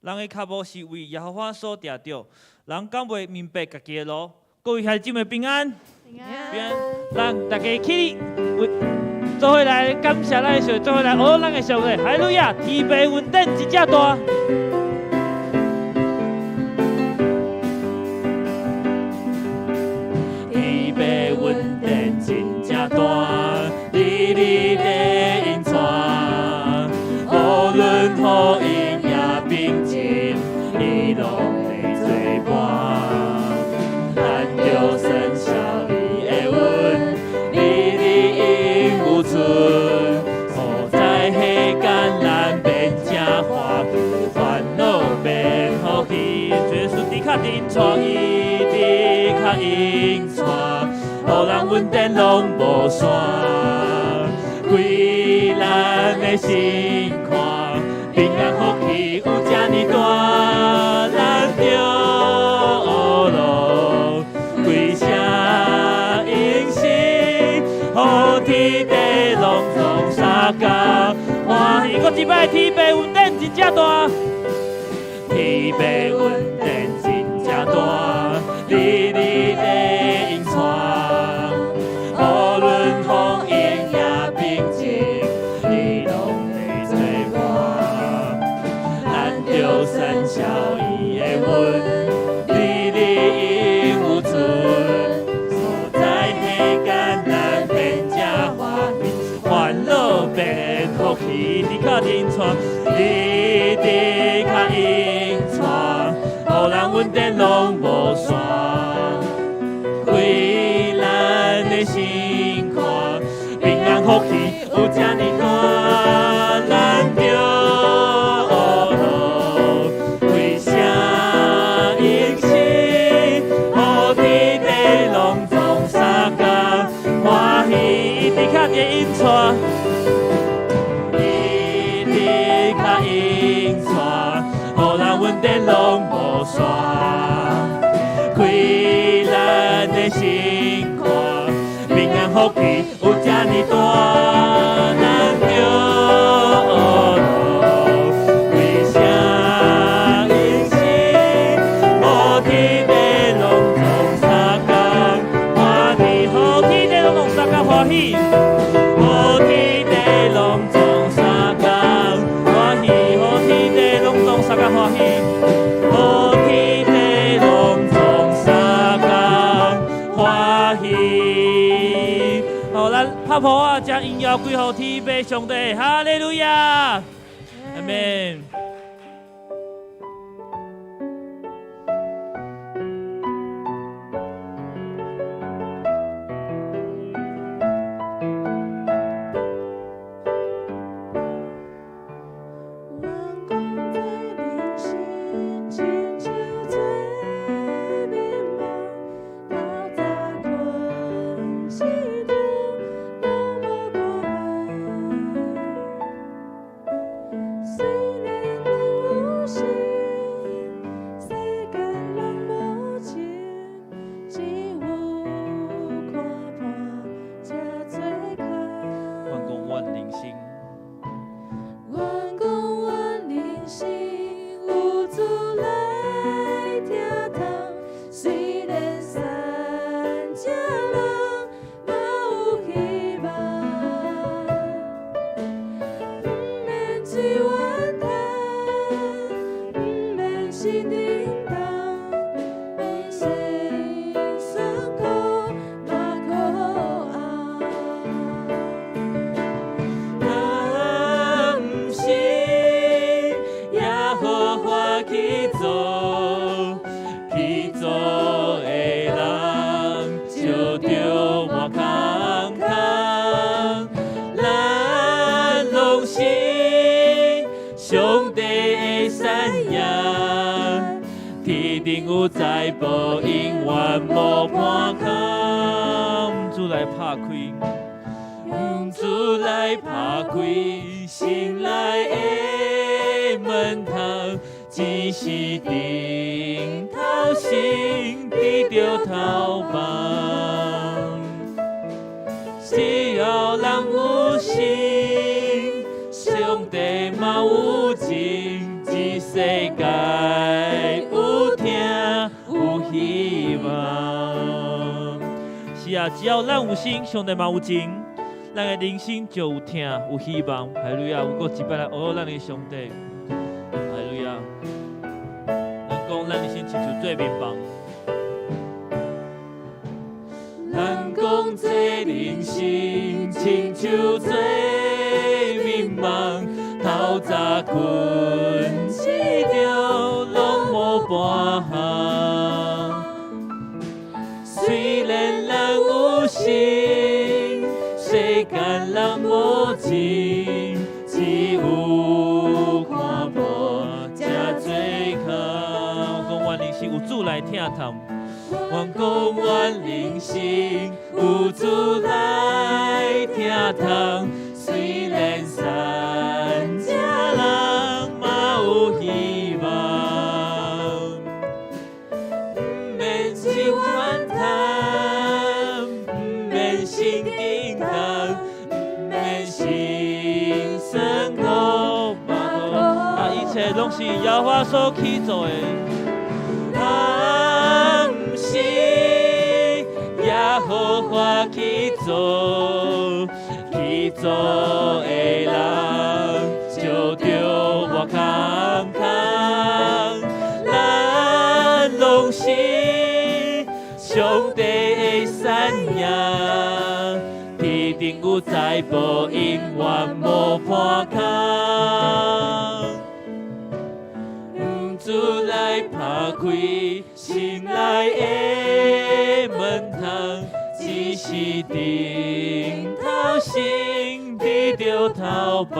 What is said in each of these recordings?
人的跤步是為耶和華所定著，人敢會明白家己的路？各位兄弟姊妹平安，平安，平安，咱大家起立，做伙來感謝咱的上帝，做伙來學咱的上帝，哈利路亞！天父恩典真正大。天父恩典真正大，日日的引帶，無論雨陰也平靜，伊攏會做伴。咱著算數伊的恩，日日永有存。所在彼艱難變成歡喜，煩惱變福氣。主耶穌的確引帶，伊的確引帶，予人恩典攏無散，開咱的心肝，平安福氣有這呢大，咱著學路，歸聲應心，予天地攏總相共歡喜。閣一擺，天父恩典真正大，天父恩典真正大，日日的引帶，無論風雨也平靜，伊攏會做伴。咱著算數伊的恩，日日永有存。所在彼艱難變成歡喜，煩惱變福氣，的確引帶，伊的確引帶，予人恩典攏無散，開咱的心肝，平安福氣有這呢大，咱著學路，歸聲應心，予天地攏總相共歡喜，伊的確引帶，伊的確引帶，予人恩典攏無散，開咱的心肝，平安福氣有這呢大，咱著學路，歸聲應心，予天地攏總相共歡喜，予天地攏總相共歡喜，予天地攏總相共歡喜，予天地攏總相共歡喜，予天地攏總相共歡喜。好，咱拍噗仔，將榮耀歸予天父上帝，哈利路亞，阿們。人講這人生親像做眠夢，透早睏醒著攏無顧盼。雖然人有心，世間人無情，只有看破才做空。願講阮人生，願講阮人生有主來疼痛，雖然散這人嘛有希望，毋免追怨嘆，毋免心沉重，免嫌酸苦嘛苦紅。咱毋信耶和華去做，去做的人就著滿空空。咱攏信上帝的產業，天頂有財寶，永遠無半空。主來拍開，用主來拍開心內的門窗，只是頂頭先得著頭望。只要人有心，上帝嘛有情，只算世界有疼有希望。是啊，只要咱有信，上帝嘛有情，咱的人生就有疼有希望。哈利路亞！有閣一擺來學咱的上帝。哈利路亞！咱講咱人生親像做眠夢。人講這人生親像做眠夢，透早睏醒著攏無半項。雖然人有心，世間人無情，只有看破才做空。講阮人生有主來疼痛，阮講阮人生有主來疼痛，雖然散這人嘛有希望，毋免心怨嘆，毋免心緊張，毋免心酸苦，啊，一切攏是耶和華所起做的。啊，毋是耶和華去做，去做的人就著活空空。咱攏是上帝的產業，天頂有財寶，永遠無破空。主來拍開心內的門窗，只是頂頭先得著頭房。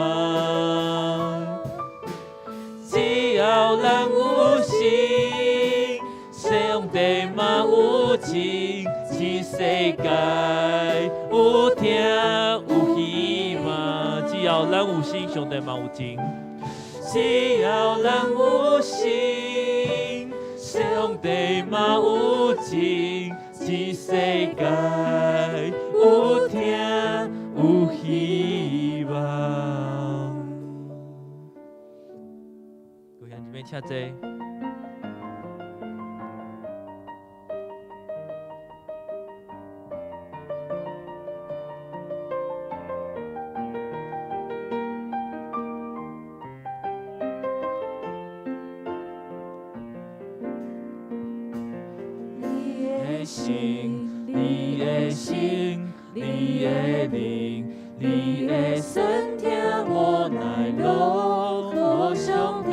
只要咱有心，上帝嘛有情，這世界有疼有希望。只要咱有心，上帝嘛有情。只要咱有心，上帝嘛有情，這世界有疼有希望。各位兄弟姊妹，請坐。你的心，你的心，你的靈，你的酸痛無奈攏予上帝，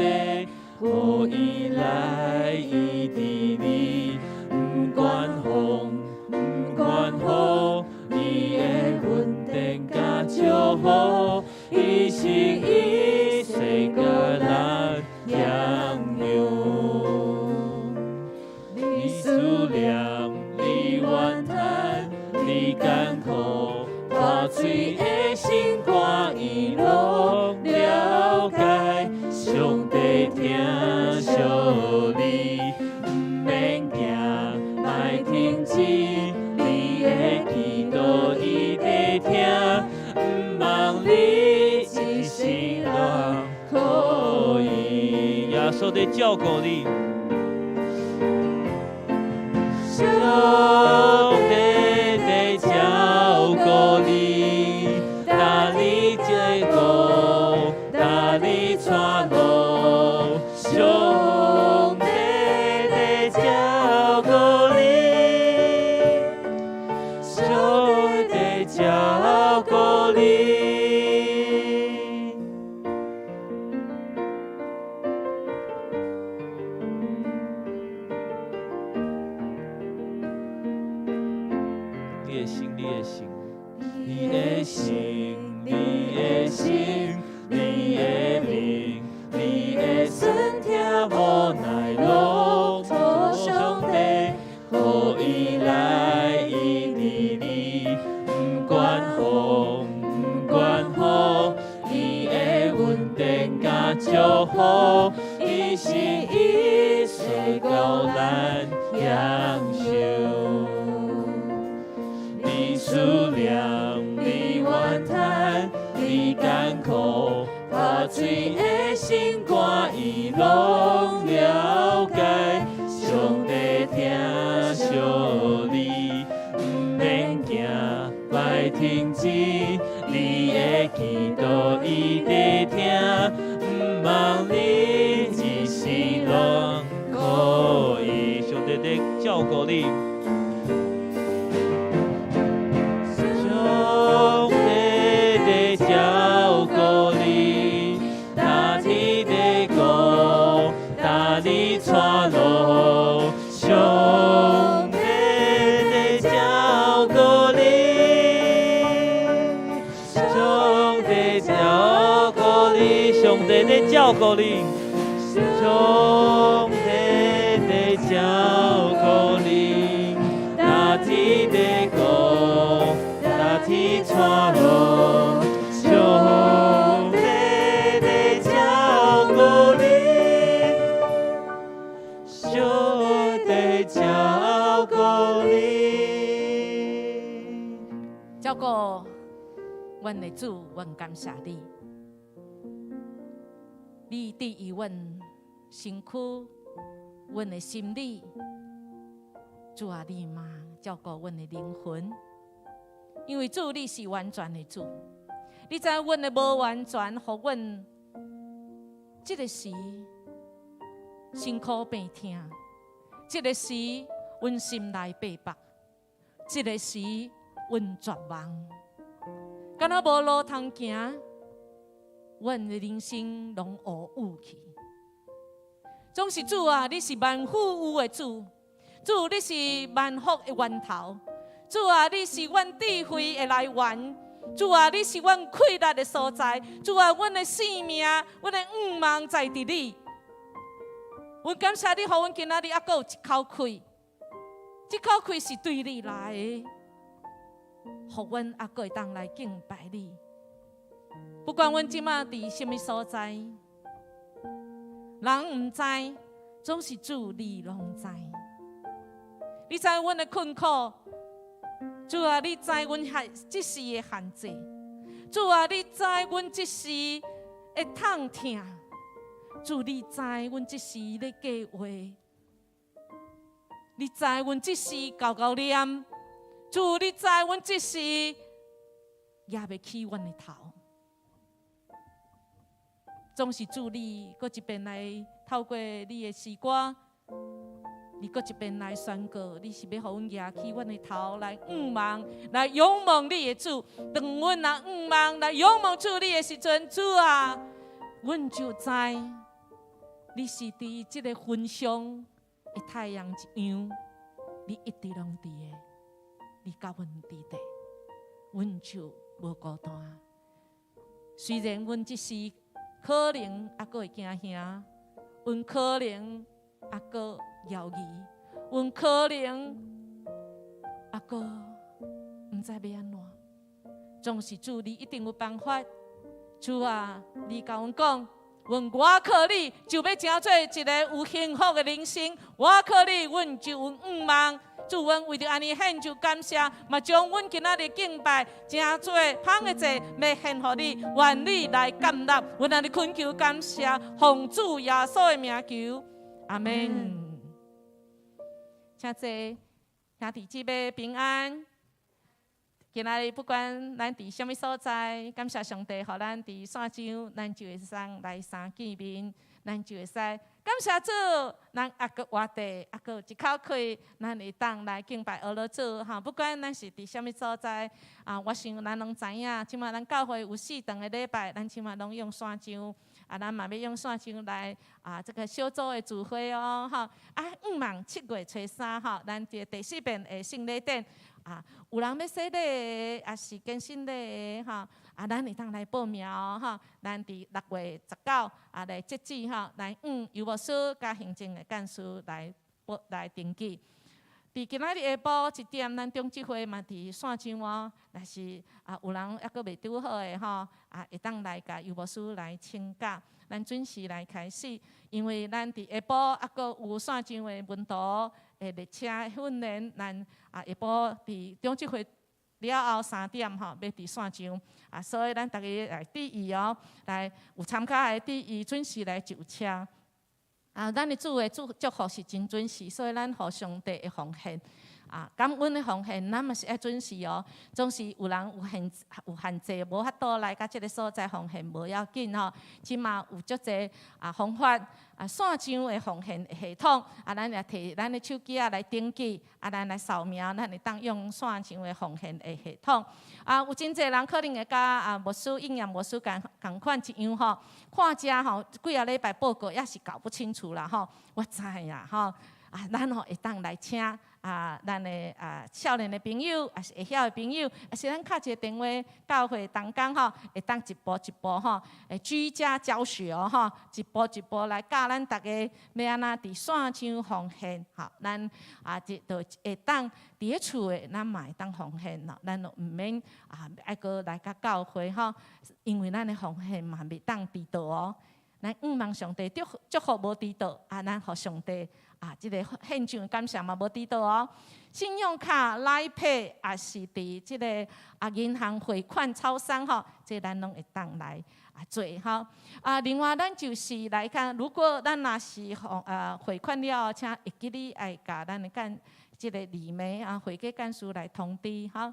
予伊來醫治你，毋管風，毋管雨，伊的恩典佮祝福，伊是伊世予咱享用。你思念，你怨嘆，你艱苦，破碎的心肝，伊攏了解。上帝疼惜你，毋免驚，莫停止，你的祈禱伊在聽，毋茫你一世人可以。耶穌在照顧你。上帝在照顧你，帶你這路，帶你帶路。上帝在照顧你，上帝在照顧你。你的心，你的心，你的心，你的心，你的靈，你的酸痛無奈攏予上帝，予伊來醫治你，毋管風，毋管雨，伊的恩典佮祝福，伊是伊世予咱享受。你思念，你怨嘆，你艱艱苦，拍碎的心肝伊攏了解。上帝疼惜你，毋免驚，莫停止，你的祈禱伊佇聽，毋茫你一世攏可以。上帝佇照顧你。上帝佇照顧你，踏天佇顧，踏你帶路。上帝佇照顧你，上帝照顧你，上帝佇照顧你，上帝佇照顧你，踏天佇顧，踏天帶路。上帝佇照顧你，上帝照顧你。照顧阮的主，阮感謝你。你治癒阮身軀，阮的心理，主啊，你嘛照顧阮的靈魂。因為主你是完全的主，你知阮的無完全，予阮這个時身軀病痛，這个時阮心內逼迫，這个時阮絕望，敢若無路通行，阮的人生攏烏有去。總是主啊，你是萬富有的主，主你是萬福的源頭，主啊，你是阮智慧的來源，主啊，你是阮氣力的所在，主啊，阮的性命，阮的向望在佇你。阮感謝你，予阮今仔日猶閣有一口氣，這口氣是對你來的，予阮猶閣會當來敬拜你。不管阮這馬佇啥物所在，人毋知，總是主你攏知。你知阮的困苦，主啊，你知阮限這時的限制，主啊，你知阮這時的痛疼，主你知阮這時咧計劃，你知阮這時厚厚念，主你知阮這時也袂起阮的頭。總是主你閣一遍來透過你的詩歌，你閣一遍來宣告，你是欲予阮舉起阮的頭來仰望，來仰望你的主。當阮若仰望來仰望主你的時陣，主啊，阮就知你是佇這个雲上的太陽一樣，你一直攏佇的，你佮阮佇佇，阮就無孤單。雖然阮這時可能猶閣會驚嚇，阮可能猶閣猶豫，阮可能猶閣毋知欲按怎。總是主你一定有辦法。主啊，你共阮講，阮倚靠你，就欲成做一个有幸福的人生。倚靠你，阮就有向望。主，阮為著按呢獻上感謝，嘛將阮今仔日敬拜成做香的祭，欲獻予你，願你來接納。阮按呢懇求感謝，奉主耶穌的名求，阿門。請坐，兄弟姊妹平安。今仔日不管咱佇啥物所在，感謝上帝，予咱佇線上，咱就會使來相見面，咱就會使感謝主，咱猶閣活著，猶閣有一口氣，咱會當來敬拜阿羅主吼。不管咱是佇啥物所在，啊，我想咱攏知影，這馬咱教會有四堂的禮拜，咱這馬攏用線上，啊，咱嘛欲用線上來啊，這個小組的聚會哦，吼。啊，向望7月初3吼，咱這第四遍的聖禮典。啊，有人欲洗禮的，抑是堅振禮的吼，啊，咱會當來報名哦，吼。咱佇6月19啊來截止吼，來向郵牧師佮行政的幹事來報來登記。佇今仔日下晡1點，咱中職會嘛佇線上哦。若是啊有人猶閣未拄好的吼，啊會當來共尤牧師來請教。咱準時來開始，因為咱佇下晡猶閣有線上的門徒的列車訓練，咱啊下晡佇中職會了後3點吼，欲佇線上啊，所以咱逐家來注意哦，來有參加的注意準時來就車。啊，咱的主的祝福是真準時，所以咱予上帝的奉獻啊，感恩的奉獻，咱嘛是愛準時哦。總是有人有限制，無法度來到這个所在奉獻，無要緊吼。這馬有足濟啊方法啊線上的奉獻系統啊，咱也提咱的手機仔來登記啊，咱來掃描，咱會當用線上的奉獻的系統。啊，有真濟人可能會佮啊牧師應驗牧師仝款一樣吼，看遮吼幾仔禮拜報告猶是搞不清楚啦吼。我知影吼，啊，咱吼會當來請啊，咱的啊少年的朋友，抑是會曉的朋友，抑是咱敲一个電話，教會同工吼，會當一步一步吼，會居家教學吼，一步一步來教咱逐家欲按怎佇線上奉獻，吼，咱啊，這就會當佇咧厝的，咱嘛會當奉獻咯，咱就毋免啊愛閣來到教會吼，因為咱的奉獻嘛袂當遲到哦。咱向望上帝祝福無遲到，啊，咱予上帝啊，這个獻上感謝嘛無遲到哦。信用卡、Line Pay，抑是佇這个啊銀行匯款超商吼，這咱攏會當來啊做吼。啊，另外咱就是來看，如果咱若是奉啊匯款了後，請會記得愛共咱的幹這个禮媒啊會計幹事來通知吼。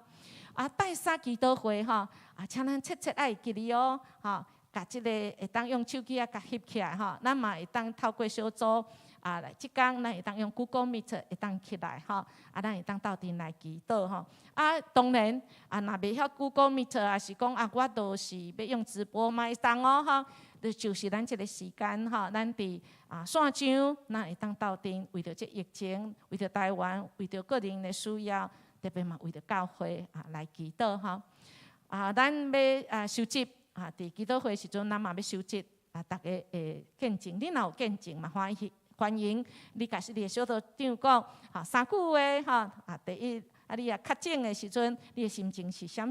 啊，拜三祈禱會吼，啊，請咱切切愛記得哦，吼。共這个會當用手機仔共翕起來吼，咱嘛會當透過小組啊來，這工咱會當用 Google Meet 會當起來吼，啊，咱會當鬥陣來祈禱吼。啊，當然啊，若袂曉 Google Meet，抑是講啊，我就是欲用直播嘛會當哦吼。就是咱這个時間吼，咱佇啊線上，咱會當鬥陣為著這疫情，為著台灣，為著個人的需要，特別嘛為著教會啊來祈禱吼。啊，咱欲啊收集。啊，佇祈禱會時陣，咱嘛欲收集啊，逐家的見證。你若有見證嘛，歡喜歡迎你共你的小組長講，吼三句話吼。啊，第一，啊，你若確診的時陣，你的心情是啥物？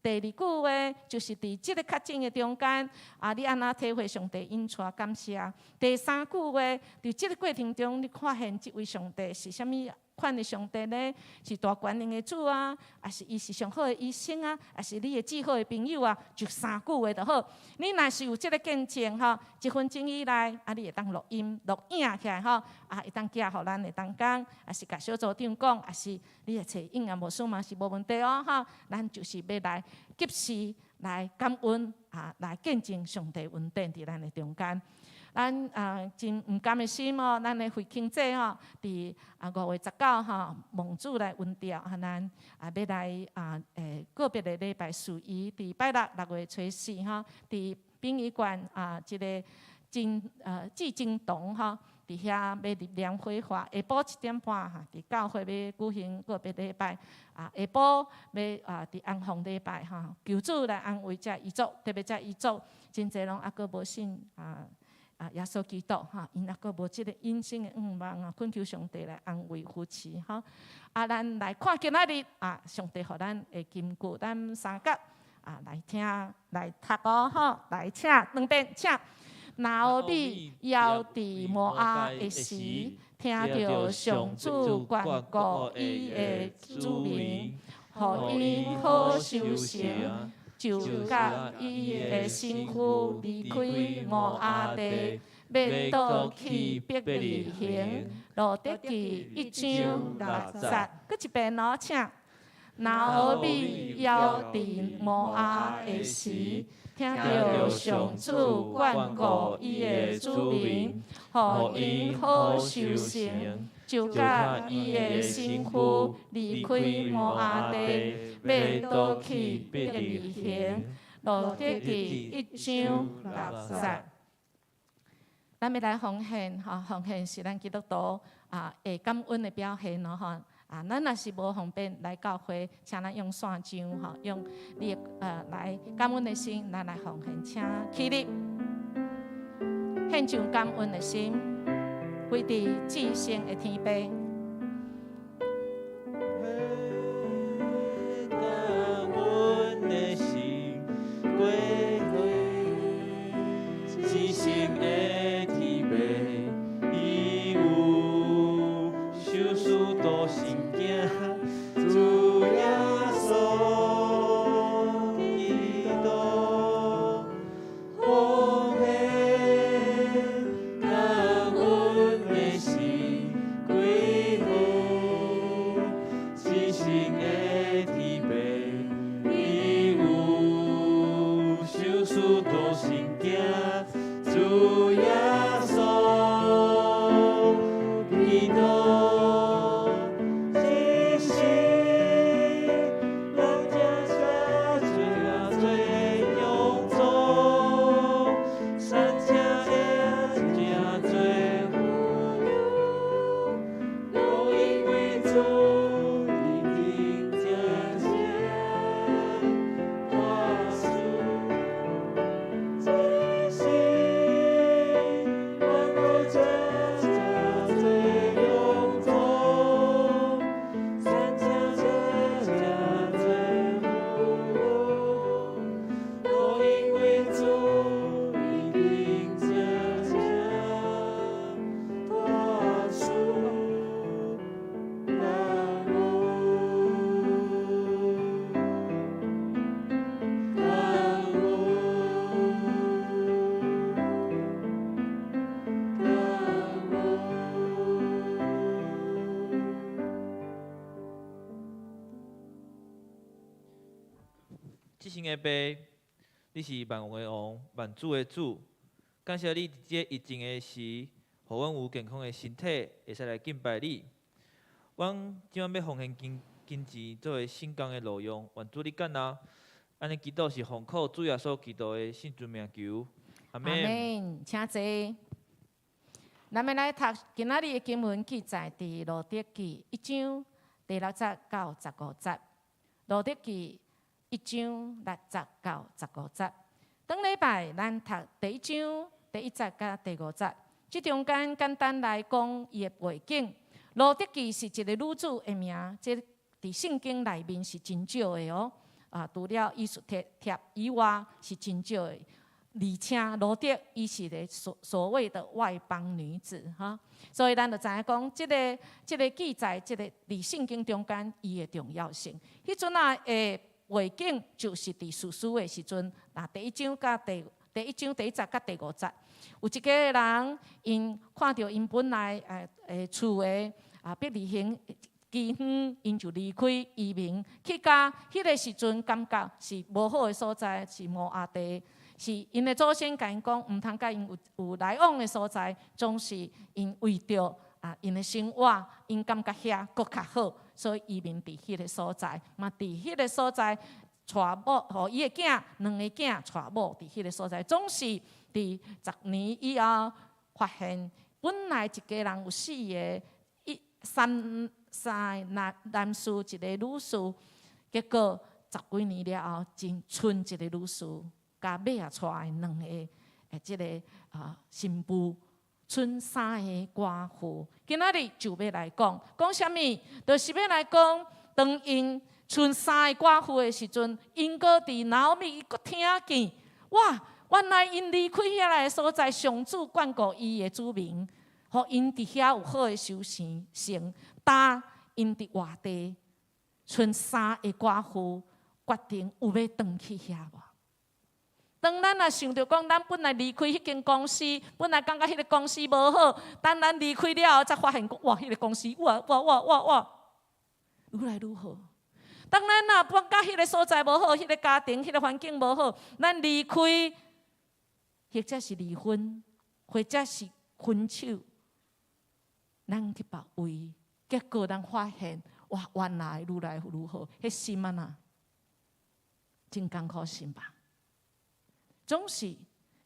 第二句話就是佇這个確診的中間，啊，你按怎體會上帝引帶感謝？第三句話，佇這个過程中，你看見這位上帝是啥物款的上帝呢？是大權能的主啊，抑是伊是上好的醫生啊，抑是你的至好的朋友啊？就三句話就好。你若是有這个見證吼，1分鐘以內，啊，你會當錄音、錄影起來吼，啊，會當寄予咱的同工，抑是共小組長講，抑是你會揣應驗牧師嘛是無問題哦，吼。咱就是欲來及時來感恩啊，來見證上帝恩典佇咱的中間。咱啊真毋甘的心哦，咱的會慶節吼，佇啊5月19吼，蒙主來恩召啊，咱啊欲來啊個別的禮拜司儀，佇拜六6月初四吼，佇殯儀館啊，這个真濟真堂吼，佇遐欲入殮火化，下晡7點半哈，佇教會欲舉行個別禮拜，啊下晡欲啊佇安放禮拜吼，求主來安慰遮遺族，特別遮遺族，真濟攏猶閣無信啊。啊，耶穌基督哈，𪜶猶閣無這个永生的向望啊，懇求上帝來安慰扶持吼。啊，咱來看今仔日啊，上帝予咱的金句，咱三角啊來聽來讀哦吼，來請兩遍，請。拿俄米搖佇摩押的時，聽著上主眷顧伊的子民，予𪜶好收成。就佮伊的新婦離開摩押地，欲倒去伯利恆。路得記一章六節，閣一遍哦，請。拿俄米搖佇摩押的時，聽著上主眷顧伊的子民，予𪜶好收成。就佮伊的新婦離開摩押地，欲倒去伯利恆。路得記一章六節。咱欲來奉獻，吼，奉獻是咱基督徒啊，會感恩的表現咯，吼。啊，咱若是無方便來教會，請咱用線上，吼，用你的來感恩的心，咱來奉獻，請起立，獻上感恩的心，歸佇至聖的天父。感恩的心，歸至聖的天父，伊有受使徒聖行，主耶穌。使徒行行，主耶穌基督，這世人誠濟濟勇壯，三請的誠濟富有，攏因為主已經成大事。這世人都誠濟勇壯，三請誠濟富有，攏因為主已經成大事。感恩，感恩，感恩。至聖的父，你是萬王的王，萬主的主。感謝你佇這個疫情的時，予阮有健康的身體，會使來敬拜你。阮這擺欲奉獻金金錢作為聖工的路用，願主你悅納。按呢祈禱是奉靠主耶穌基督的聖尊名求，阿阿們。們，請坐。咱欲來讀今仔日的經文記載佇路得記一章第六節到十五節。路得記一章六節到十五節。頂禮拜咱讀第一章第一節佮第五節，這中間簡單來講伊的背景。路得記是一個女子的名，這佇聖經內面是真少的哦。啊，除了以斯帖以外是真少的。而且路得伊是個所謂的外邦女子，哈，所以咱就知影講，這個記載，這個佇聖經中間伊的重要性。彼陣仔的背景就是佇士師的時陣，嗱第一章佮第一章第一節佮第五節，有一家人𪜶看著𪜶本來厝的啊伯利恆饑荒，𪜶就離開移民去到彼個時陣，感覺是無好的所在，是摩押地。是𪜶的祖先共𪜶講，毋通佮𪜶有來往的所在，總是𪜶為著啊𪜶的生活，𪜶感覺遐閣較好，所以移民佇彼個所在，嘛佇彼個所在娶某，予伊的囝兩个囝娶某佇彼個所在，總是佇10年以後發現，本來一家人有四个，一三三个男士，一个女士，結果十幾年了後，只賰一个女士。佮尾仔娶的兩個這个啊新婦，賰三个寡婦。今仔日就欲來講，講啥物？就是欲來講，當𪜶賰三个寡婦的時陣，𪜶閣佇拿俄米，伊閣聽見，哇！原來𪜶離開遐來的所在，上主眷顧伊的子民，予𪜶佇遐有好的收成。當𪜶佇活地賰三个寡婦，決定有欲轉去遐無？當咱若想著講，咱本來離開彼間公司，本來感覺彼个公司無好，等咱離開了後，才發現講，哇，彼个公司，哇哇哇哇哇，愈來愈好。當咱若感覺彼个所在無好，彼个家庭、彼个環境無好，咱離開，或者是離婚，或者是分手，咱去別位，結果咱發現，哇，原來愈來愈好，彼心按怎？真艱苦心吧？總是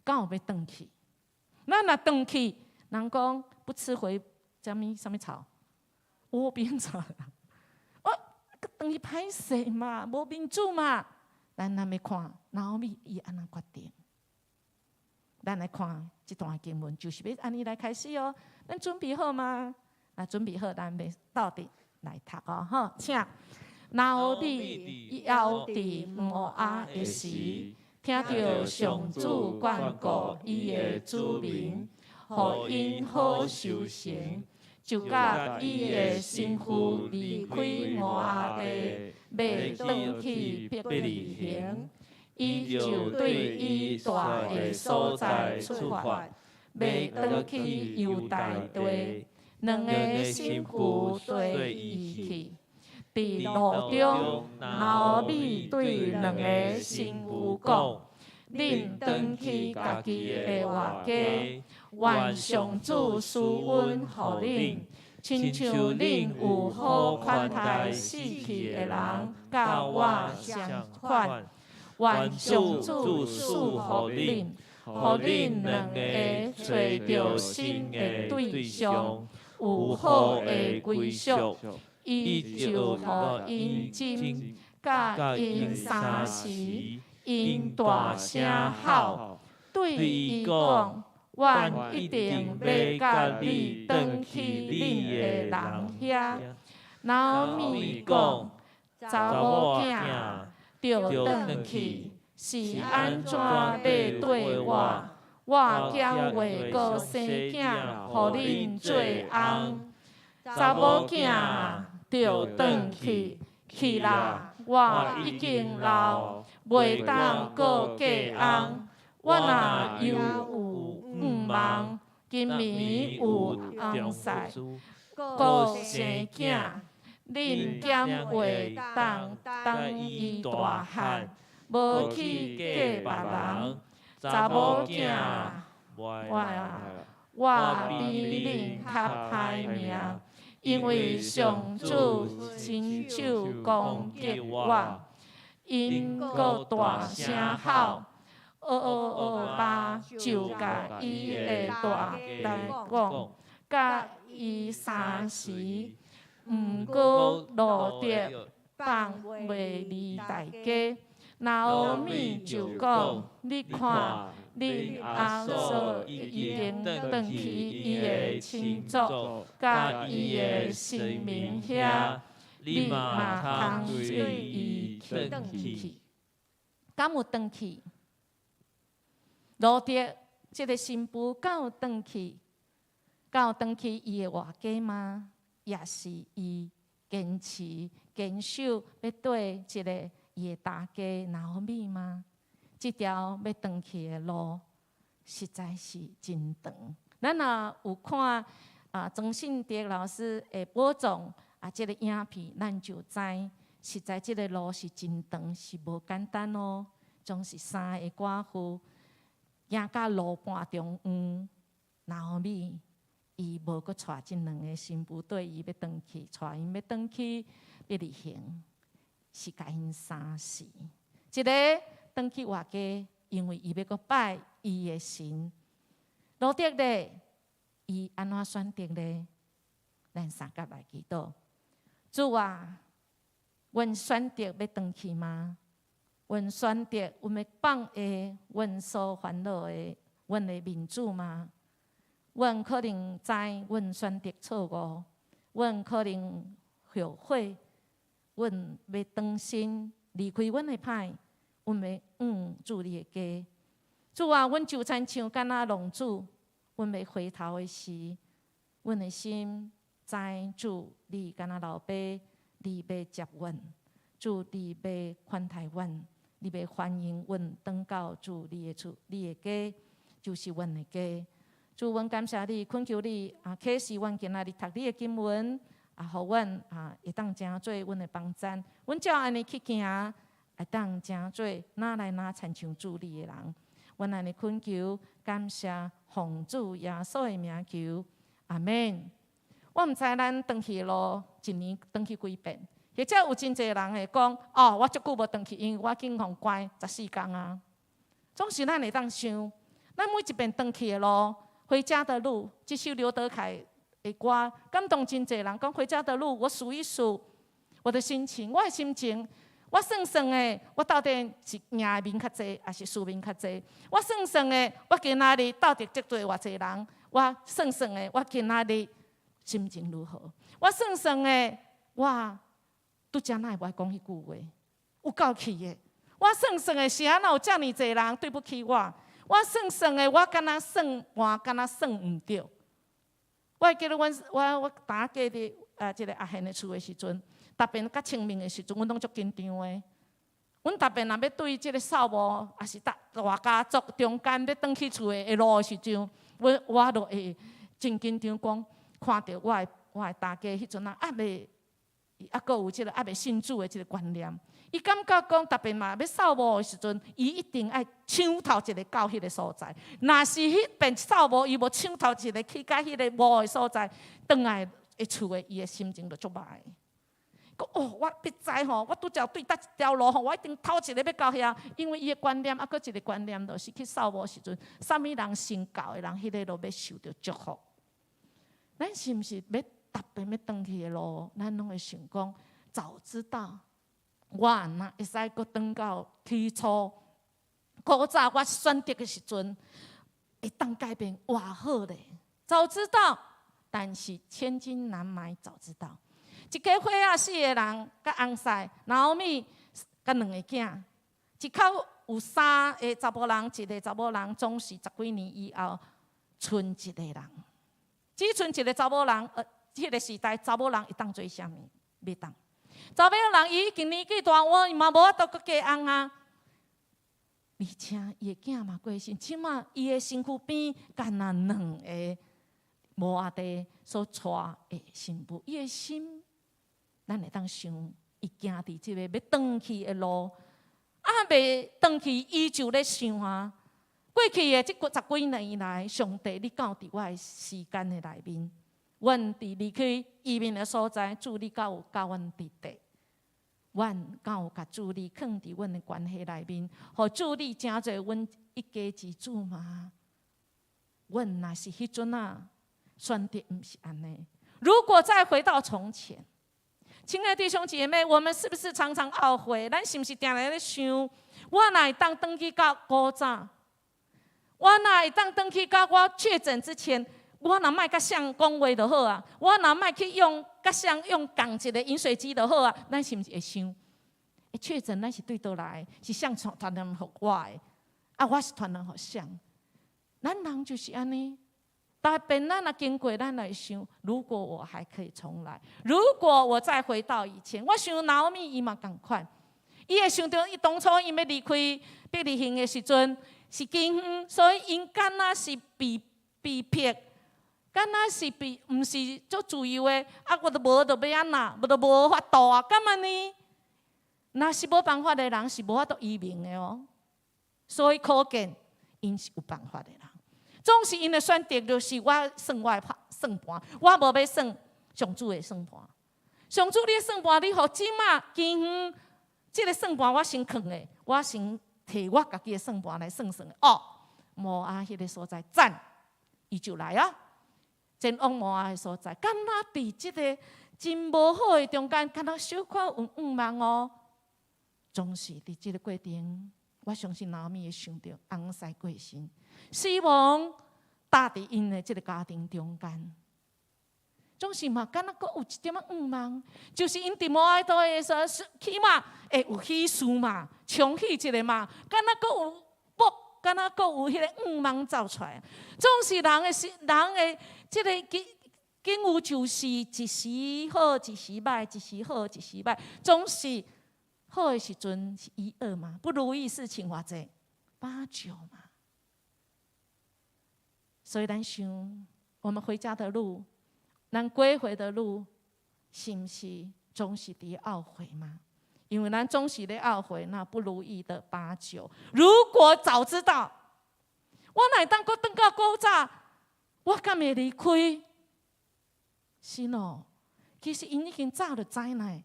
敢有欲轉去？咱若轉去，人講不吃回啥物啥物草，窩邊草。我轉去歹勢嘛，無面子嘛。咱若欲看拿俄米伊按怎決定？咱來看這段經文，就是欲按呢來開始哦。咱準備好嗎？若準備好，咱欲鬥陣來讀哦。好，請拿俄米猶佇摩押的時，聽著上主眷顧伊的子民，予𪜶好收成，就佮伊的新婦離開摩押地，欲轉去伯利恆。伊就對伊蹛的所在出發，欲轉去猶大地。兩个新婦綴伊去。佇路中，拿俄米對兩个新婦講：恁轉去家己的活家，願上主施恩予恁，親像恁有好款待死去的人，佮我相款。願上主賜予恁，予恁兩个揣著新的對象，有好的歸宿。伊就予𪜶斟，佮𪜶相時，𪜶大聲哭，對伊講：阮一定欲佮你轉去恁的人遐。拿俄米講：查某囝，著轉去，是按怎欲對我？我還未閣生囝，予恁做翁。查某囝，著轉去，去啦！我已經老，袂當閣嫁翁。我若猶有向望，今暝有翁婿，閣生囝，恁敢會當等伊大漢，無去嫁別人？查某囝，我比恁較歹命，因為上主親手攻擊我。𪜶閣大聲哭，俄珥巴就共伊的大家講，佮伊相時，毋過路得放袂離大家。拿俄米就講：你看，恁阿嫂已經轉去伊的親族，佮伊的神明遐，你嘛通隨伊轉去。敢有轉去？路得這个新婦敢有轉去？敢有轉去伊的活家嗎？抑是伊堅持堅守欲綴這个伊的大家拿俄米嗎？這條欲轉去的路實在是真長。咱若有看曾信德老師的播種這个影片，咱就知實在這个路是真長，是無簡單哦。總是三个寡婦行到路半中央，拿俄米伊無閣帶這兩个新婦綴伊欲轉去，帶𪜶欲轉去伯利恆，是共𪜶相時。一个轉去活家，因為伊欲閣拜伊的神。路得咧，伊按怎選擇咧？咱相佮來祈禱。主啊，阮選擇欲轉去嗎？阮選擇阮欲放下阮所煩惱的阮的面子嗎？阮可能知阮選擇錯誤，阮可能後悔，阮欲轉身離開阮的歹，阮欲往主你的家。主啊，阮就親像敢若浪子，阮欲回頭的時，阮的心知主你敢若老爸，你欲接阮，主你欲款待阮，你欲歡迎阮轉到主你的厝，你的家就是阮的家。主，阮感謝你，懇求你啟示阮今仔日讀你的經文，予阮會當成做阮的幫贊。阮照按呢去行，會當成做愈來愈親像主你的人。阮按呢懇求，感謝奉主耶穌的名求，阿門。我毋知咱轉去的路一年轉去幾遍，或者有真濟人會講：哦，我足久無轉去，因為我已經予關14工啊。總是咱會當想，咱每一遍轉去的路，回家的路，這首劉德凱的歌感動真濟人。講回家的路，我數一數我的心情，我的心情，我算算的，我到底是贏的面較濟，抑是輸面較濟？我算算的，我今仔日到底得罪偌濟人？我算算的，我今仔日心情如何？我算算的，我拄才哪會無愛講彼句話？有夠氣的。我算算的，是按怎有遮爾濟人對不起我？我算算的，我敢若算盤，敢若算毋著。我會記得阮我當嫁佇這个阿賢的厝的時陣，逐遍佮清明的時陣，阮攏足緊張的。阮逐遍若欲對這个掃墓，抑是大大家族中間欲轉去厝的路的時陣，我就會真緊張，講看著我的大家彼陣啊，猶未猶閣有這个猶未信主的這个觀念，伊感覺講特別嘛，欲掃墓的時陣，伊一定愛搶頭一個到彼個所在。若是彼邊掃墓，伊無搶頭一個去到彼個墓的所在，轉來的厝的，伊的心情就足歹。講哦，我必知吼，我拄則對佗一條路吼，我一定頭一個欲到遐，因為伊的觀念，啊，閣一個觀念就是去掃墓時陣，啥物人先到的人，彼個就欲受著祝福。咱是毋是欲特別欲轉去的路，咱攏會想講，早知道我若會使閣轉到起初，古早我選擇的時陣，會當改變偌好咧。早知道，但是千金難買早知道。一家伙仔四個人，佮翁婿、拿俄米佮兩個囝，一口有三個查某人，一個查某人，總是十幾年以後，賰一個人，只賰一個查某人。彼個時代查某人會當做啥物？袂當。查某人伊已經年紀大，我伊嘛無法度閣嫁翁啊。而且伊的囝嘛過身，這馬伊的身軀邊干焦兩個摩押地所娶的新婦，伊的心，咱會當想，伊行佇這個欲轉去的路，啊，未轉去，伊就咧想啊。過去的這十幾年來，上帝你敢有佇我的時間的內面？阮佇離開移民的所在，主你敢有佮阮佇佇？阮敢有共主你囥佇阮的關係內面，予主你成做阮一家之主嗎？阮若是彼陣啊，選擇毋是按呢。如果再回到從前，親愛的弟兄姐妹，我們是不是常常懊悔？咱是毋是定定咧想，我若會當轉去到古早，我若會當轉去到我確診之前，我若莫佮誰講話就好啊，我若莫去用佮誰用仝一個飲水機就好啊。咱是毋是會想？會確診，咱是對佗來？是誰傳染予我的？啊，我是傳染予誰？咱人就是按呢。特別咱若經過，咱來想：如果我還可以重來，如果我再回到以前，我想拿俄米伊嘛仝款，伊會想著伊當初伊欲離開伯利恆的時陣是饑荒，所以𪜶敢若是被迫，敢若是被毋是足自由的，啊，我都無就欲按怎，無就無法度啊，敢按呢？若是無辦法的人是無法度移民的哦，所以可見𪜶是有辦法的人。總是𪜶的選擇就是我算我的拍算盤，我無欲算上主的算盤。上主你的算盤，你予這馬饑荒，這個算盤我先囥的，我先提我家己的算盤來算算。哦，摩押彼個所在讚，伊就來啊，前往摩押的所在，敢若佇這個真無好的中間，敢若小可有向望哦。總是佇這個過程，我相信拿俄米會想著翁婿過身，死亡踏佇𪜶的這個家庭中間，總是嘛，敢若閣有一點仔向望，就是𪜶佇摩押的時陣，起碼會有喜事嘛，重喜一下嘛，敢若閣有卜，敢若閣有彼個向望走出來。總是人的是人的這個境境遇，就是一時好，一時歹，一時好，一時歹，總是好的時陣是一二嘛，不如意事情偌濟八九嘛。所以咱想，我們回家的路，咱歸回的路，是毋是總是佇懊悔嗎？因為咱總是咧懊悔那不如意的八九。如果早知道，我若會當閣轉到古早，我敢會離開？是喏，其實𪜶已經早就知呢。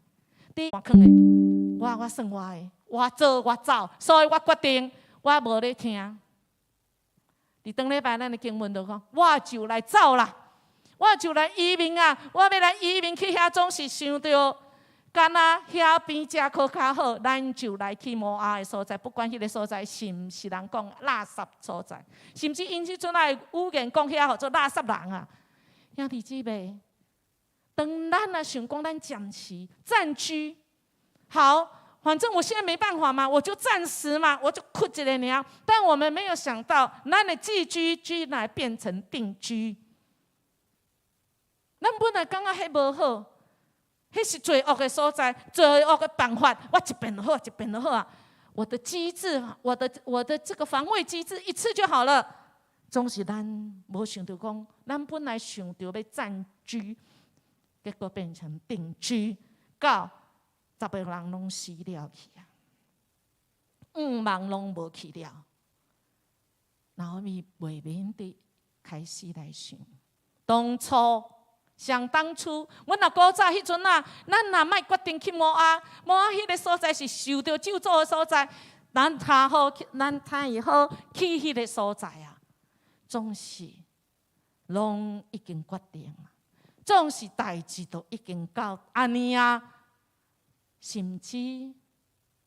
佇我囥的，我算我的，我做我走，所以我決定我無咧聽。佇頂禮拜咱的經文就講，我就來走啦，我就來移民啊！我欲來移民去遐，總是想著，敢若遐邊食閣較好，咱就來去摩押的所在，不管彼個所在是毋是人講垃圾所在，甚至𪜶彼陣仔的語言講遐號做垃圾人啊！兄弟姊妹，當咱若想講咱暫時暫居，好。反正我現在沒辦法嘛，我就暫時嘛，我就哭一下爾。但我們沒有想到，咱的寄居居然變成定居。咱本來感覺彼無好，彼是罪惡的所在，罪惡的辦法，我一遍就好，一遍就好啊。我的機制，我的這個防衛機制一次就好了。總是咱無想著講，咱本來想著欲暫居，結果變成定居，到10個人攏死了去啊，向望攏無去了。拿俄米袂免得開始來想，當初想當初，阮若古早彼陣啊，咱若莫決定去摩押，摩押彼个所在是受著咒詛的所在，咱較好，咱較會好去彼个所在啊，總是攏已經決定啊，總是代誌都已經到按呢啊，甚至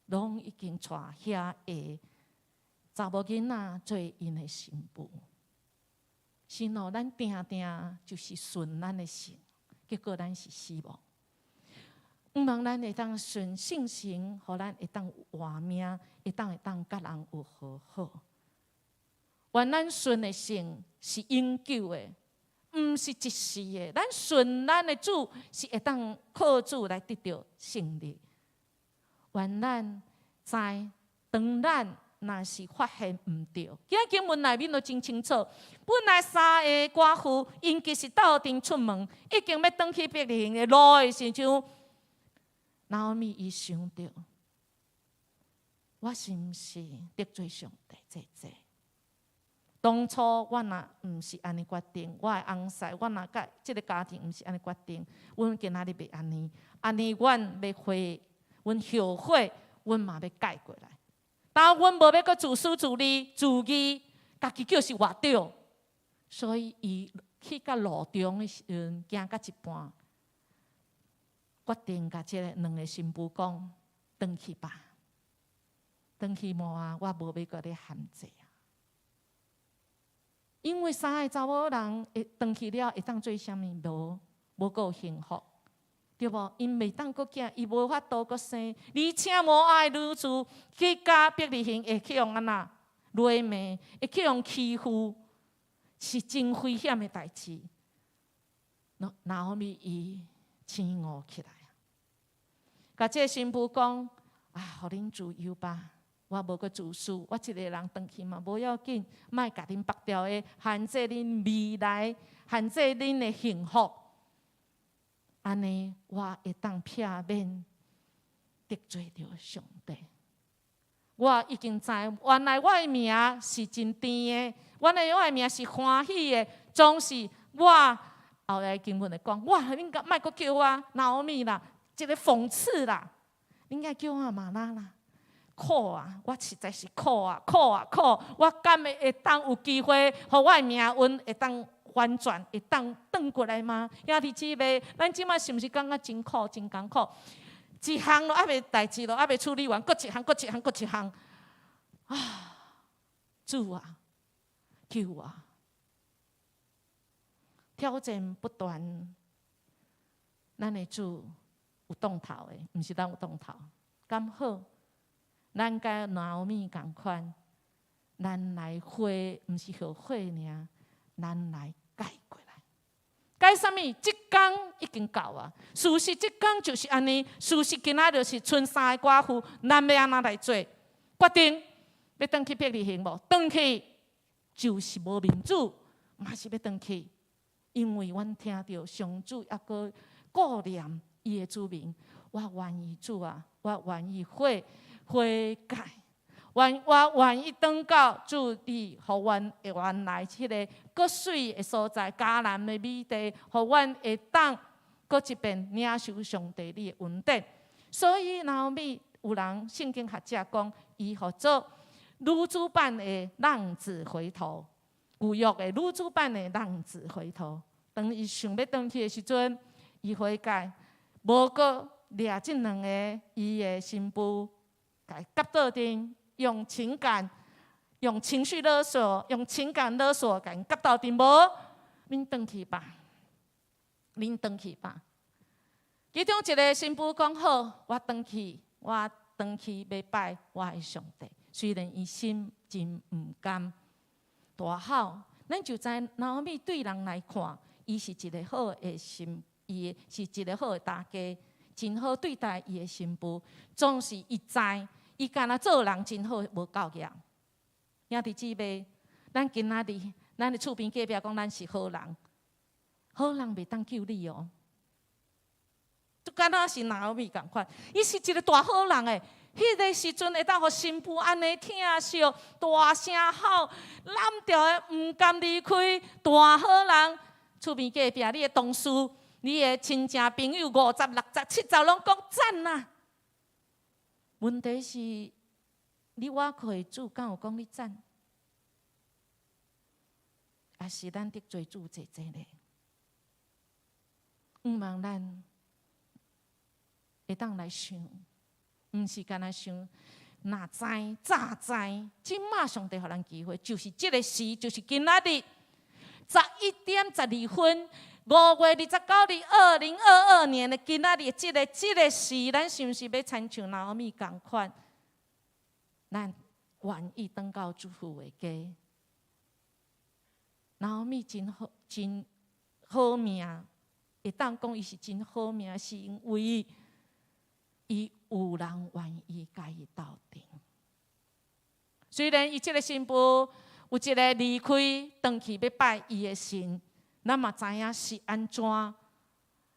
攏已經帶遐个查某囡仔做𪜶的新婦。是哦，咱定定就是順咱的性，結果咱是死亡。向望咱會當順性情，予咱會當活命，會當佮人有和好。願咱順的性是永久的，毋是一時的。咱順咱的主是會當靠主來得著勝利。願咱知當咱若是發現毋對，今仔經文內面都真清楚。本來三个寡婦，𪜶其實鬥陣出門，已經欲轉去伯利恆的路的時陣，拿俄米伊想著，我是毋是得罪上帝？這這。當初我若毋是按呢決定，我的翁婿，我若佮這个家庭毋是按呢決定，阮今仔日袂按呢，按呢阮欲悔，阮後悔，阮嘛欲改過來。但阮無欲閣自私自利、自義，家己叫是活著，所以伊去到路中的時陣，行到一半，決定共這个兩个新婦講：轉去吧，轉去摩押，我無欲閣咧限制啊。因為三个查某人會轉去了，會當做啥物？無，無閣有幸福，對無？𪜶袂當閣囝，伊無法度閣生，而且摩押的女子去佮伯利恆會去予按怎掠命，會去予欺負，是真危險的代誌。拿俄米伊醒悟起來啊，共這个新婦講啊，予恁自由吧，我無閣自私，我一个人轉去嘛無要緊，莫共恁縛牢的，限制恁未來，限制恁的幸福。按呢，我會當避免得罪著上帝。我已經知，原來我的名是真甜的，原來我的名是歡喜的，總是我後來經文會講，我恁莫閣叫我拿俄米啦，這个諷刺啦，恁該叫我瑪拉啦，苦啊！我實在是苦啊，苦啊，苦！我敢會會當有機會，予我的命運會當翻轉，會當轉過來嗎？兄弟姊妹，咱這馬是毋是感覺真苦、真艱苦？一項都猶未代誌都猶未處理完，閣一項、閣一項、閣一項。啊！主啊，救我！挑戰不斷，咱的主有當頭的，毋是咱有當頭。敢好？咱佮拿俄米仝款，咱來悔，毋是後悔爾，咱來改過來。改啥物？這工已經到啊！事實這工就是按呢，事實今仔就是賰三个寡婦，咱欲按怎來做？決定欲轉去伯利恆無？轉去就是無面子，嘛是欲轉去，因為阮聽著上主猶閣顧念伊的子民，我願意主啊，我願意悔悔改，我願意轉到主你，予阮會原來彼个閣媠的所在，迦南的美地，予阮會當閣一遍領受上帝你的恩典。所以拿俄米有人聖經學者講，伊號做女子版的浪子回頭，舊約的女子版的浪子回頭。當伊想欲轉去的時陣，伊悔改，無閣掠這兩个伊的新婦，共挾倒陣，用情感、用情緒勒索、用情感勒索，共𪜶挾鬥陣無，恁轉去吧，恁轉去吧。其中一个新婦講好，我轉去，我轉去欲拜我的上帝。雖然伊心真毋甘，大好，咱就知拿俄米對人來看，伊是一个好的新，伊是一个好的大家，真好對待伊的新婦。總是伊知，伊敢若做人真好，無夠額。兄弟姊妹，咱今仔日，咱的厝邊隔壁講咱是好人，好人袂當救你哦。足敢若是拿俄米仝款，伊是一个大好人欸。彼个時陣會當予新婦按呢疼惜，大聲吼，攬著的毋甘離開，大好人。厝邊隔壁你的同事、你的親戚朋友，50、60、70攏講讚啊！問題是，你倚靠的主敢有講你讚？抑是咱得罪主濟濟咧？毋望咱會當來想，毋是干焦想，若知早知，這馬上帝予咱機會，就是這个時，就是今仔日11點12分，5月29日，2022年的今仔日這个時，咱是毋是欲親像拿俄米仝款？咱願意轉到主父的家。拿俄米真好，真好命，會當講伊是真好命，是因為伊有人願意共伊鬥陣。雖然伊這个新婦有一个離開，轉去欲拜伊的神，咱嘛知影是按怎。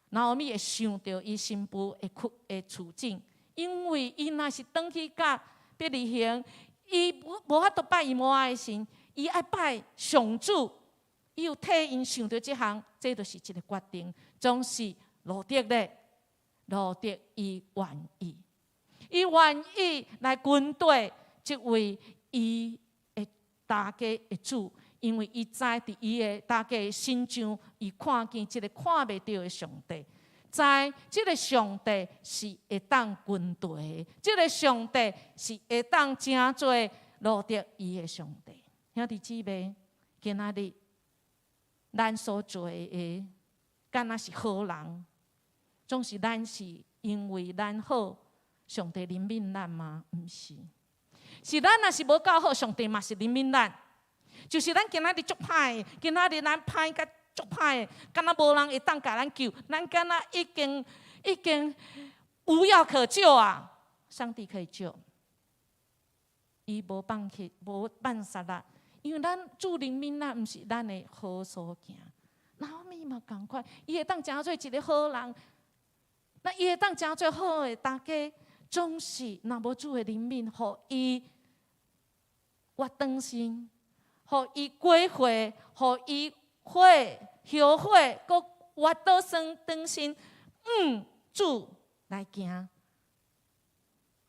拿俄米會想著伊新婦的苦的處境，因為伊若是轉去佮伯利恆，伊無法度拜伊母仔的神，伊愛拜上主。伊有替𪜶想著這項，這就是一个決定，總是路得咧，路得伊願意，伊願意來跟綴這位伊的大家的主，因為伊知佇伊的大家身上，伊看見這个看袂著的上帝，知這个上帝是會當跟綴的，這个上帝是會當成做路得伊的上帝。兄弟姊妹，今仔日咱所做的，敢若是好人，總是咱是因為咱好，上帝憐憫咱嗎？毋是，是咱若是無夠好，上帝嘛是憐憫咱。就是咱今仔日足歹，今仔日咱歹甲足歹，敢若無人會當共咱救，咱敢若已經無藥可救啊！上帝可以救，伊無放棄，無放殺咱，因為咱主憐憫咱，毋是咱的好所行。拿俄米嘛仝款，伊會當成做一个好人，那伊會當成做好的大家，總是若無主的憐憫，予伊活轉身，予伊歸回，予伊悔後悔，閣活倒轉轉身，主來行，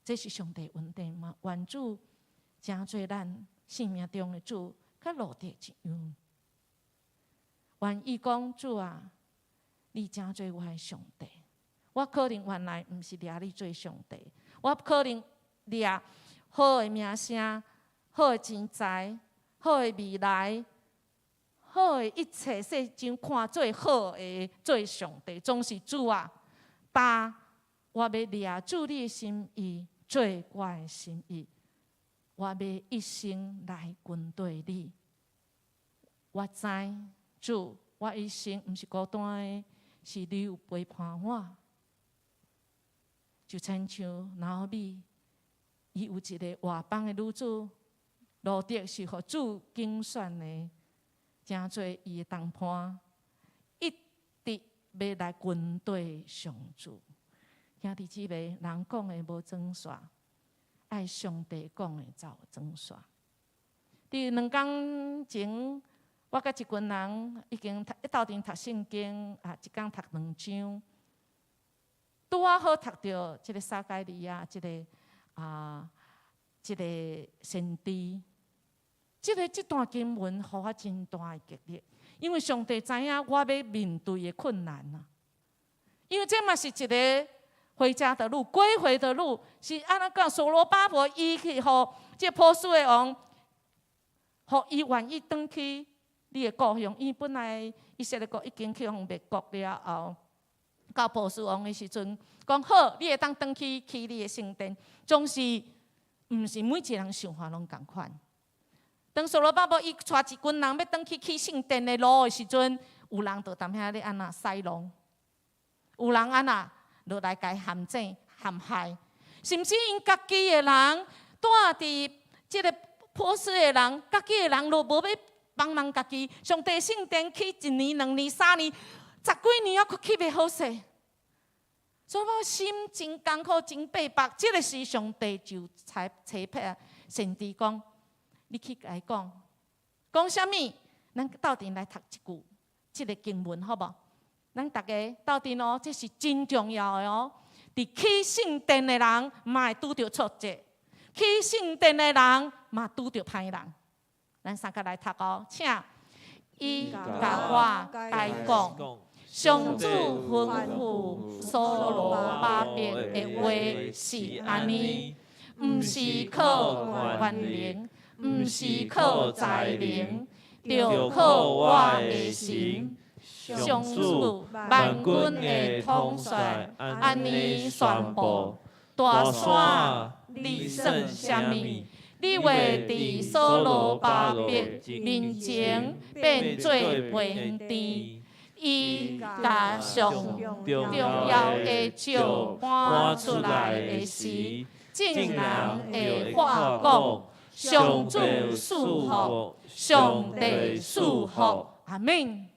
這是上帝恩典嘛？願主成做咱生命中的主，佮路得一樣。願意講主啊，你成做我的上帝。我可能原來毋是掠你做上帝，我可能掠好的名聲、好的錢財、好的未來、好的一切世上看做好的做上帝，總是主啊，但我欲掠主你的心意做我的心意，我欲一生來跟綴你。我知主，我一生毋是孤單的，是你有陪伴我。就親像拿俄米，伊有一个外邦的女子，路得是予主揀選的，成做伊的同伴，一直欲來跟綴上主。兄弟姊妹，人講的無準煞，愛上帝講的才有準煞。佇2工前，我佮一群人已經讀一鬥陣讀聖經，啊，一工讀兩章。拄仔好讀著這个撒迦利亞，這个先知，這段經文予我真大的激勵，因為上帝知影我欲面對的困難啊。因為這嘛是一个回家的路，歸回的路，是按怎講？所羅巴伯伊去予這波斯的王，予伊願意轉去你的故鄉，因為本來以色列國已經去予滅國了後，到波斯王的時陣，講好，你會當轉去起你的聖殿，總是毋是每一个人想法攏仝款。當所羅巴伯伊帶一群人欲轉去起聖殿的路的時陣，有人就踮遐咧按怎使弄，有人按怎落來共陷阱陷害，甚至𪜶家己的人蹛佇這个波斯的人，家己的人都無欲幫忙家己。上帝聖殿起一年、兩年、三年、十幾年，猶閣起袂好勢。所以我心真艱苦，真逼迫。這个時上帝就差差派先知講：你去共伊講，講啥物？咱鬥陣來讀一句，這个經文好無？咱逐家鬥陣哦，這是真重要的哦。佇起聖殿的人，嘛會拄著挫折；起聖殿的人，嘛拄著歹人。咱三個來讀哦，請。伊共我解講，上主吩咐所羅巴伯的話是按呢，毋是靠權能，毋是靠才能，著靠我的神。上主萬軍的統帥按呢宣布：大山，你算啥物？你會佇所羅巴伯面前變做平地。伊共上重要的石搬出來的時，眾人會喊講：上主賜福，上帝賜福，阿們。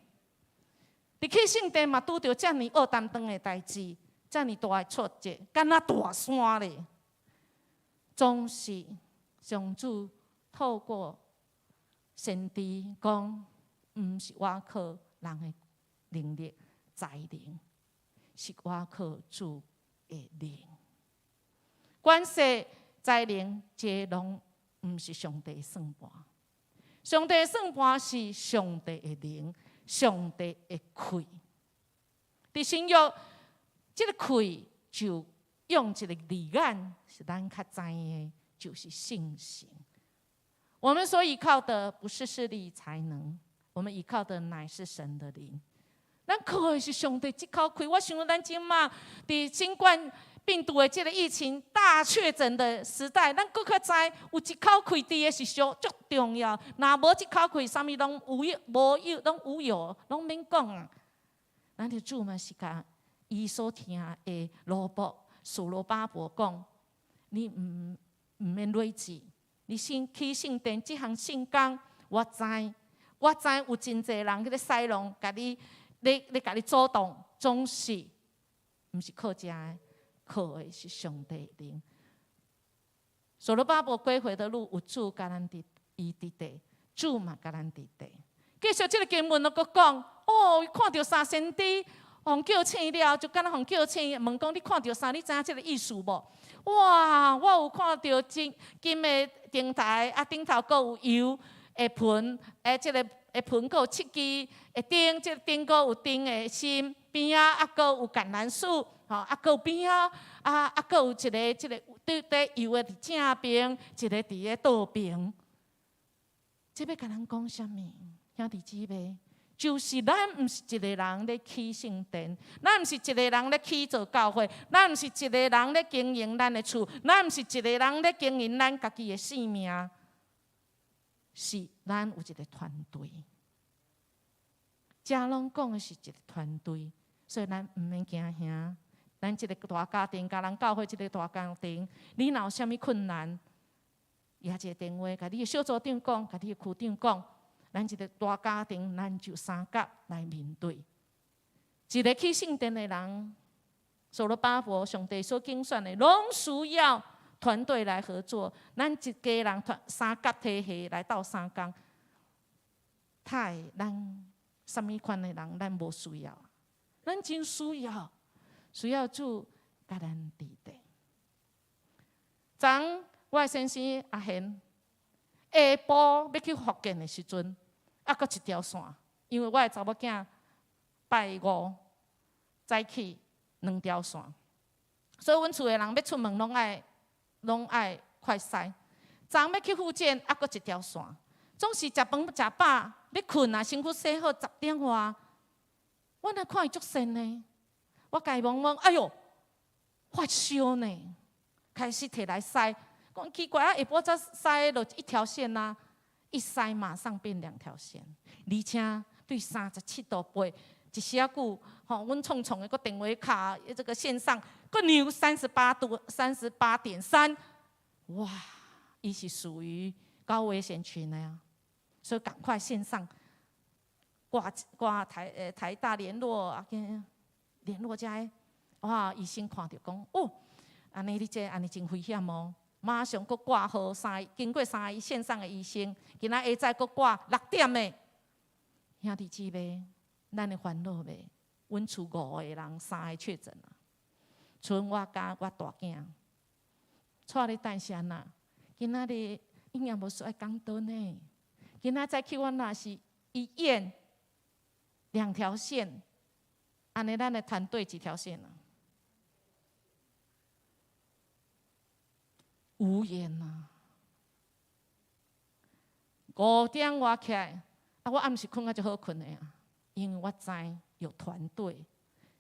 佇起聖殿嘛，拄著遮爾惡擔當的代誌，遮爾大的挫折，敢若大山咧，總是上主透過先知講，毋是我靠人的能力才能，是我靠主的靈。權勢才能，這攏毋是上帝算盤。上帝算盤是上帝的靈，上帝的氣。佇新約，這个氣就用一个字眼，是咱較知的，就是信心。我們所依靠的不是勢力才能，我們依靠的乃是神的靈。咱靠的是上帝這口氣。我想咱這馬佇新冠病毒的這个疫情大確診的時代，咱閣較知有一口氣佇的是上足重要。若無這口氣，啥物攏無用，無用，攏無用，攏免講啊。咱的主嘛是共伊所疼的羅伯、所羅巴伯講：你毋免累志，你先起聖殿這項聖工，我知，我知有真濟人去咧使弄，共你。咧共你阻擋，總是毋是靠這个，靠的是上帝靈。所羅巴伯歸回的路，有主共咱佇伊佇地，主嘛共咱佇地。繼續這个經文閣講，哦，伊看著三先知，予叫醒了，就敢若予叫醒，問講你看著啥？你知影這个意思無？哇，我有看著金金的燈台，啊頂頭閣有油的盆，欸，這个的盆閣有七支的燈，這个燈閣有燈的心邊仔，啊閣有橄欖樹，吼，啊閣有邊仔，啊閣有一个這个佇佇油的佇正邊，一个佇咧倒邊。這欲共咱講啥物？兄弟姊妹，就是咱毋是一个人咧起聖殿，咱毋是一个人咧起造教會，咱毋是一个人咧經營咱的厝，咱毋是一个人咧經營咱家己的性命，是咱有一个團隊。這攏講的是一个團隊，所以咱毋免驚嚇。咱這个大家庭，佮咱教會這个大家庭，你若有啥物困難，攑一个電話，共你的小組長講，共你的區長講，咱這个大家庭，咱就相佮來面對。一个起聖殿的人，所羅巴伯上帝所揀選的，攏需要團隊來合作。咱一家人團相佮體系來鬥相共，太咱啥物款的人，咱無需要，咱真需要，需要主共咱佇地。昨我的先生阿賢下晡欲去福建的時陣，猶閣一條線，因為我的查某囝拜五早起兩條線，所以阮厝的人欲出門攏愛快篩。昨欲去復健，猶閣一條線，總是食飯食飽欲睏啊，身軀洗好10點外，我若看伊足善呢，我共伊摸摸，哎喲，發燒呢，開始提來篩，講奇怪啊，下晡才篩落一條線啊，一篩馬上變兩條線，而且對37.8度，一時仔久，吼，阮創創的閣電話卡，這个線上閣量38度，38.3，哇，伊是屬於高危險群的啊，所以趕快線上掛掛台台大聯絡啊，聯絡遮個，哇！醫生看著講，哦，按呢你這按呢真危險哦，馬上閣掛號三，經過三個線上的醫生，今仔下晝閣掛6點的。兄弟姊妹，咱的煩惱袂？阮厝五個人三個確診啊，賰我佮我大囝，帶咧等是按怎？今仔日營養無需愛講道呢。今仔早起阮若是醫院兩條線，按呢咱的團隊幾條線啊？無言啊！5點外起來，啊，我暗時睏甲足好睏的啊，因為我知有團隊，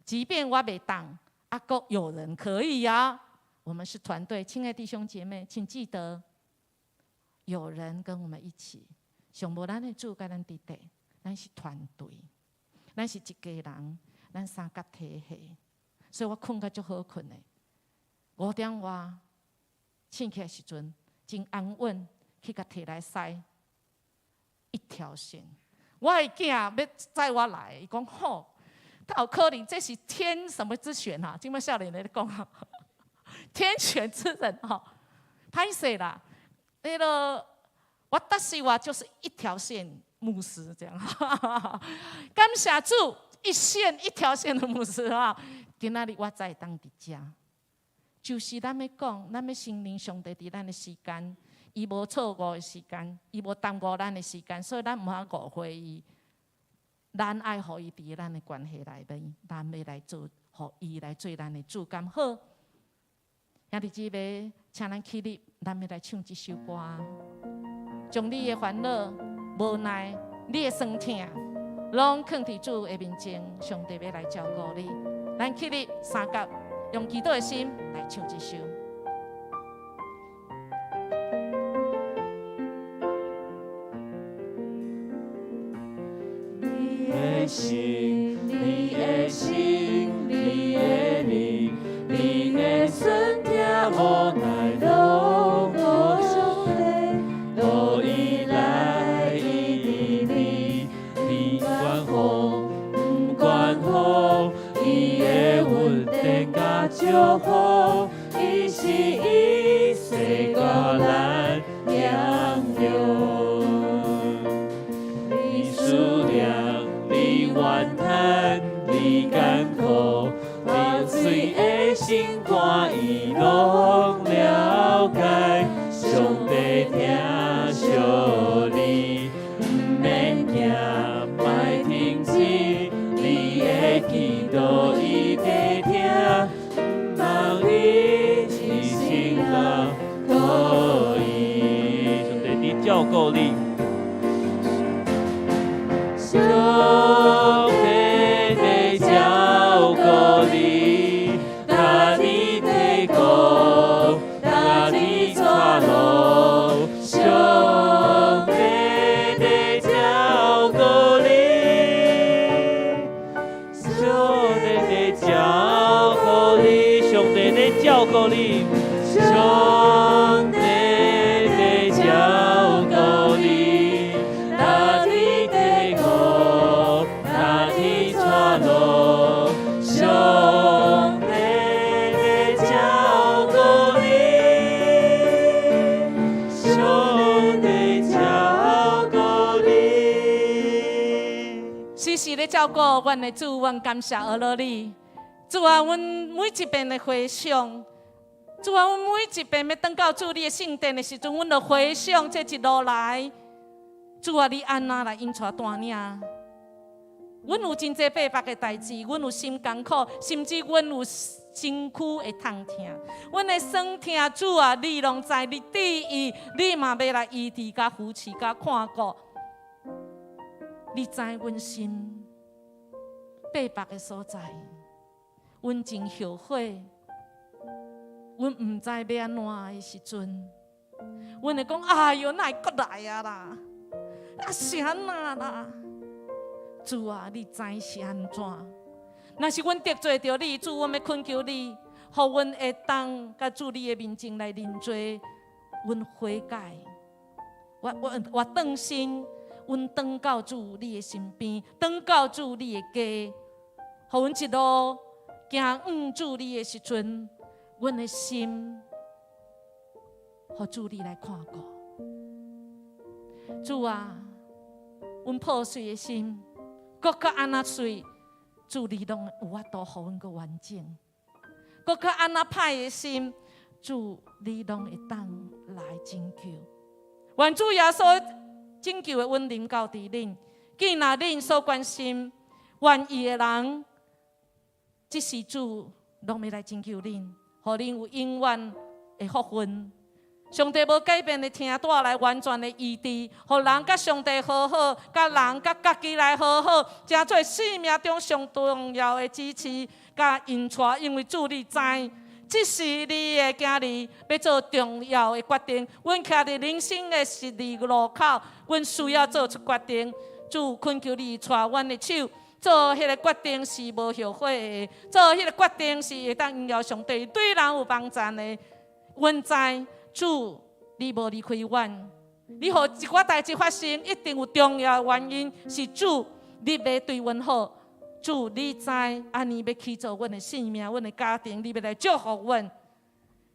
即便我袂當，啊，閣有人可以啊。我們是團隊，親愛弟兄姐妹，請記得有人跟我們一起。上無咱的主佮咱佇佇，咱是團隊，咱是一家人，咱三角體系，所以我睏甲足好睏的。5點外醒起來時陣，真安穩去共提來篩一條線。我的囝欲載我來，伊講好，較有可能這是天什麼之選啊？這擺少年咧講啊，天選之人吼，歹勢啦，彼个我當時我就是一條線牧師這樣，感謝主，一線一條線的牧師啊！今仔日我才會當佇遮，就是咱欲講，咱欲承認上帝佇咱的時間，伊無錯誤的時間，伊無耽誤咱的時間，所以咱毋通誤會伊。咱愛予伊佇咱的關係內面，咱欲來做，予伊來做咱的主，敢好？兄弟姊妹，請咱起立，咱欲來唱這首歌，將你的煩惱、無奈、你的酸痛，攏囥佇主的面前，上帝欲來照顧你。咱起立三甲，用祈禱的心來唱這首。你的心，你的心，你的靈，你的酸痛無奈攏予上帝，予伊來醫治你，你管風毋管雨，伊的恩典佮祝福，伊是醫世佮咱良藥。你思念，你怨嘆，你艱苦，破碎的心肝，伊攏了解。上帝疼惜你，毋免驚，莫停止，你的祈禱伊會聽，毋通你一生人可以。上帝佇照顧你。上帝在照顧你，踏佇低谷，踏佇岔路。上帝在照顧你，上帝在照顧你，上帝在照顧你，上帝在照顧你，踏佇低谷，踏佇岔路。上帝在照顧你，上帝照顧你。時時咧照顧阮的主，阮感謝阿羅你。主啊，阮每一遍的回想，主啊，阮每一遍欲轉到主你的聖殿的時陣，阮就回想這一路來，主啊，你按怎來引帶帶領？阮有真濟百的代誌，阮有心艱苦，甚至阮有身軀的痛疼，阮的酸痛，主啊，你攏知，你知伊，你嘛欲來醫治、佮扶持、佮看顧。你知阮心百的所在，阮真後悔，阮毋知欲按怎的時陣，阮會講：哎喲，哪會閣來啊啦？啊是按怎啦？主啊，你知是按怎？若是阮得罪著你，主，阮欲懇求你，予阮會當佮主你的面前來認罪，阮悔改，我轉身，阮轉到主你的身邊，轉到主你的家，予阮一路行向主你的時陣，阮的心，予主你來看顧。主啊，阮破碎的心，閣較按怎碎，主你攏有法度予阮閣完整。閣較按怎歹的心，主你攏會當來拯救。願主耶穌拯救的恩臨到佇恁，建立恁所關心、願意的人，這時主攏欲來拯救恁，予恁有永遠的福分。上帝無改變的疼帶來完全的醫治，予人佮上帝和好，佮人佮家己來和好，成做生命中上重要的支持佮引帶。因為主你知，這是你的囝兒欲做重要的決定。阮徛佇人生的十字路口，阮需要做出決定。主懇求你帶阮的手，做彼個決定是無後悔的，做彼個決定是會當榮耀上帝，對人有幫贊的。阮知主，你無離開阮，你予一寡代誌發生，一定有重要的原因，是主你欲對阮好。主，你知按呢欲去做阮的生命，阮的家庭，你欲來祝福阮。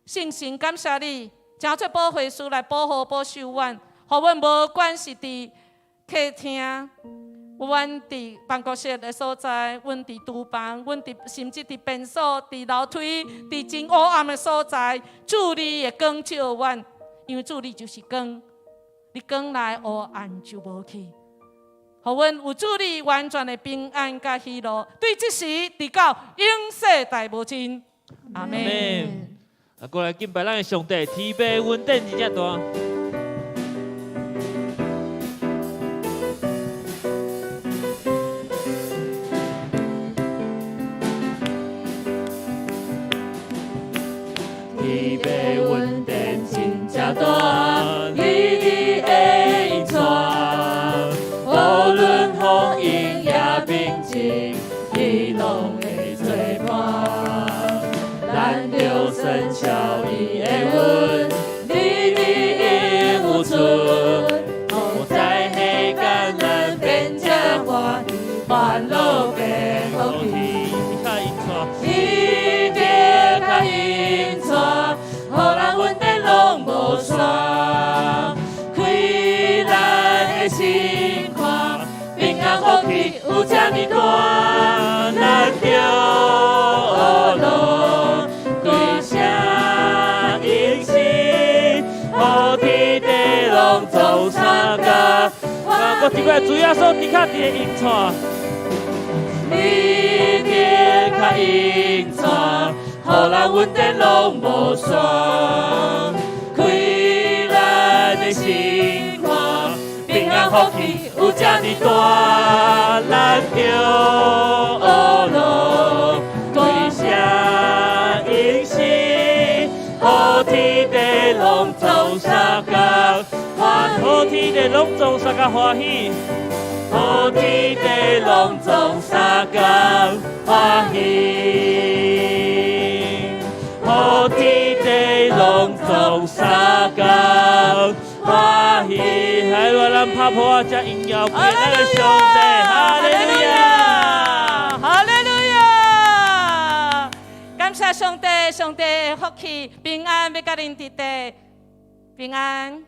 聖神感謝你，成做保惠師來保護保守阮，予阮無管是佇客廳，阮佇辦公室的所在，阮佇廚房，阮佇甚至佇便所、佇樓梯、佇真黑暗的所在，主你會光照阮，因為主你就是光，你光來黑暗就無去。予阮有主你完全的平安佮喜樂，對這時直到永世代無盡。阿們。啊，過來敬拜咱的上帝，天父恩典真正大。天父恩典真正大，你的引帶，無論風雨也平靜，伊攏會做伴。咱著信靠伊的恩，日日永有存。予在黑暗咱變這歡喜，煩惱變福氣。伊的較引帶，予咱恩典攏無散，開咱的心肝，平安福氣有這呢大，咱著學歸聲應聲，予天地攏總相共。我一擺主耶穌的確佇咧引帶。你的較引帶，予咱恩典攏無散，開咱的心肝，平安福氣有這呢大，咱著學歸聲應聲，予天地攏總相共，予天地攏總相共歡喜。予天地攏總相共歡喜，予天地攏總相共歡喜。來，咱拍噗仔，才榮耀歸咱的上帝，哈利路亞，哈利路亞！感謝上帝，上帝的福氣平安欲佮恁佇佇，平安。